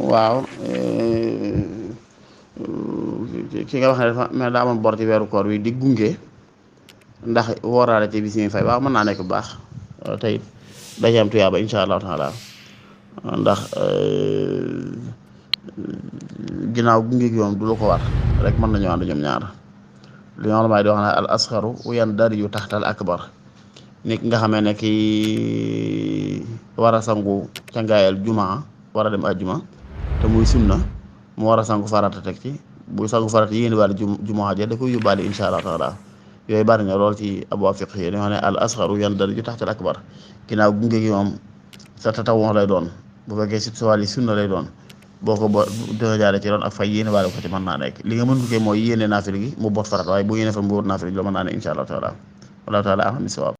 waaw ki nga wax ne dafa mais daa amoon bor ci weeru koor wi di gunge ndax wooraale ci bis yi fay waaw mën naa nekk bu baax tey da ci am tuyaaba insha allahu taala ndax ginnaaw gunge gi moom du lu ko war rek mën nañu ànd ñoom ñaar li nga xam ne di wax ne al asxaru yan dar yu taxtal akbar nit nga xamee ne ki war a sangu cangaayal jumaa war a dem ajjuma te muy sunna mu war a sangu farata teg ci buy sangu farata yéeni wàllu jumaa ja da koy yóbbaale insha allah taala yooyu bari na lool ci abwaa fiq yi dañoo xam ne al asxaru yan dar yu taxtal akbar ginnaaw gunge gi moom sa tatawu lay doon bu fekkee si wàllu sunna lay doon boo ko dina jaare ci doon ak fay yéene waale ko ci mën naa nekk li nga mën ko mooy yéene naafil gi mu bot farat waaye bu yéene fa mu bot naafil gi loolu mën naa ne insha allah taala wallahu taala alam bi sawaab